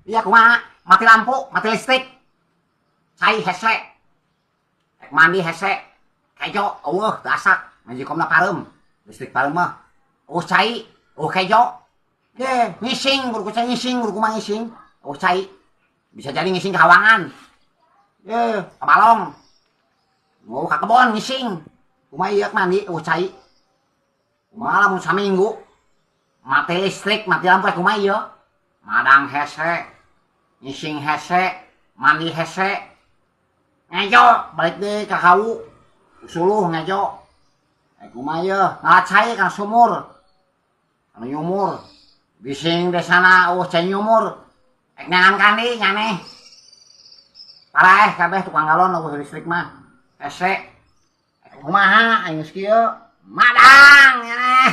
Iya, kumaha? Mati lampu, mati listrik. Cai hese. Rek mandi hese. Kejo, euweuh, teu asak. Magicomna pareum. Listrik pareum mah. Euweuh cai, euweuh kejo. Ye, ngising, kudu ku cai ngising, kudu kumaha ngising. Euweuh cai. Bisa jadi ngising ke hawangan. Ye, ke balong. Mau ka kebon ngising. Kumaha ieu mandi euweuh cai? Kumaha lamun saminggu mati listrik, mati lampu, kumaha ieu? Madang hese, ngising hese, mandi hese. Ngejo, balik deui ka hawu. Suluh ngejo. Eh, kumaha ieu? Ngala cai ka sumur. Anu nyumur. Bising desana euweuh cai nyumur. Ek neangan kandi nyaneh. Paraeh kabeh tukang galon euweuh listrik mah. Hese. Kumaha aing geus kieu? Madang nyaneh.